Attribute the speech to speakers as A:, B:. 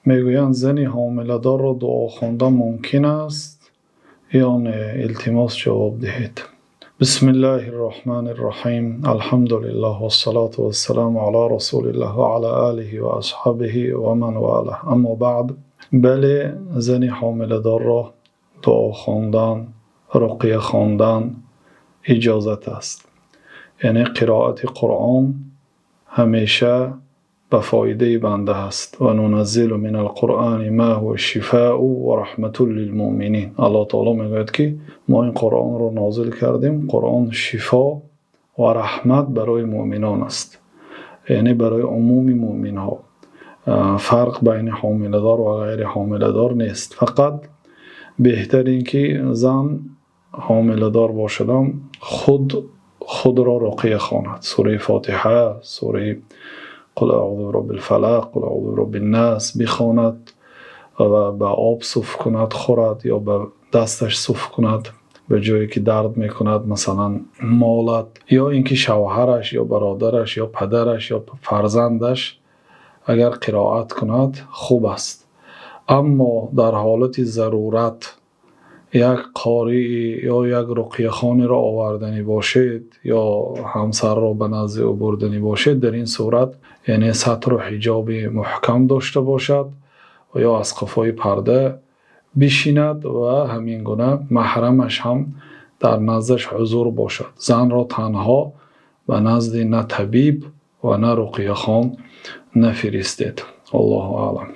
A: Мегӯянд, зани ҳомиладорро дуо хондан мумкин аст ё не? Илтимос ҷавоб диҳед. Бисмиллаҳир Роҳманир Роҳим. Алҳамдулиллаҳ вассалоту вассаламу ало расулиллаҳ ва ало олиҳи ва асҳобиҳи ва ман волоҳ. Аммо баъд. Бале, зани ҳомиладорро дуо хондан, руқя хондан иҷоза аст. Яъне қироати Қуръон ҳамеша ба фоидаи банда аст. Ва нуназзилу минал Қуръони ма ҳува шифоун ва раҳматун лилмӯъминин. Аллоҳи таъоло мегӯяд, ки мо ин Қуръонро нозил кардем. Қуръон шифо ва раҳмат барои мӯъминон аст. Яъне барои умуми мӯъминҳо. Фарқ байни ҳомиладор ва ғайри ҳомиладор нест. Фақат беҳтар инки зан ҳомиладор бошад ҳам худ худро руқя хонад. Сураи Фотиҳа, сураи Қул аъузу бироббил фалақ, Қул аъузу бироббин нос бихонад ва ба об суф кунад, хӯрад ё ба дасташ суф кунад ба ҷое ки дард мекунад, масалан молад, ё инки шавҳараш ё бародараш ё падараш ё фарзандаш агар қироат кунад хуб аст. Аммо дар ҳолати зарурат як қорӣ ё як руқяхонеро оварданӣ бошед ё ҳамсарро ба назди ӯ бурданӣ бошед, дар ин сурат яъне сатру ҳиҷоби маҳкам дошта бошад ва ё аз қафои парда бишинад ва ҳамин гуна маҳрамаш ҳам дар наздаш ҳузур бошад. Занро танҳо ба назди на табиб ва на руқяхон нафиристед. Аллоҳу аълам.